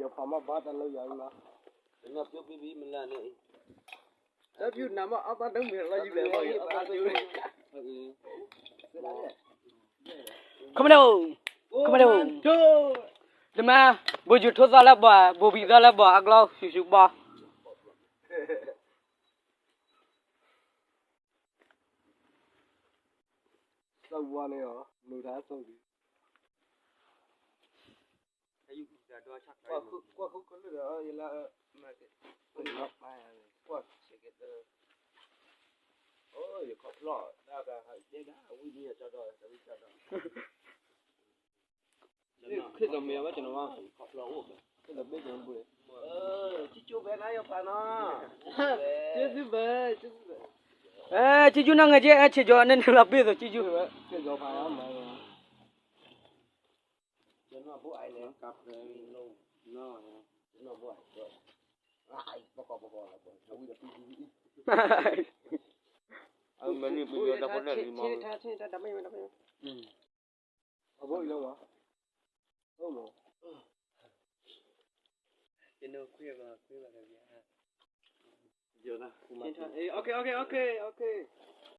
ယဖးမၢ်ဘၣ်တၢ်လၢယၤလီၤ. တၢ်ဖၠူနၤမ့ၢ်အဘၣ်ဒၢမုၢ်လီၤယံၤဘျဲၣ်ဘၣ်ယံၤ ခမဒိၣ်, ခမဒိၣ်, တမၤ, ဘိယူၤထိသီလၢဘီၣ်, ဘိဘံၣ်သီလၢဘီၣ်, အကျီၡူၣ်ၡူၣ်ဘီ. သဝီန့ၣ်အီၤ မုၢ်ထါသိၣ်ဒံး ကွၢ်ဃုကလုၢ်ဒီး ယလၢ ကွၢ်ဆဲးက့ၤတၢ်, ယခီၣ်ဖျီၣ်ဒၣ်ကဟးကဲဒၣ်ဝံၤမံၤအကၠီဒီး တဝံၤကၠီဒီး ခရံာ်သးမ့ၢ်ဝဲကနီၤဝါ, ခရံာ်သးဘ့ၣ်ကနီၤဘိ, ကၠီကၠူဘဲနၤယဖးနီၤ, ကၠီကၠူဘဲ, ကၠီကၠူနီၢ်ငါက့ ဆ့ကၠီန့ၣ်လီၤဘ့ၣ်သိးကၠီကၠူ, အမ့ၢ်န့ၣ်ပယီၤတၢ်ဖိတၢ်လံၤမး, အဘိအံၤလီၤမး, ယိၤနၤ, okay, okay, okay, okay.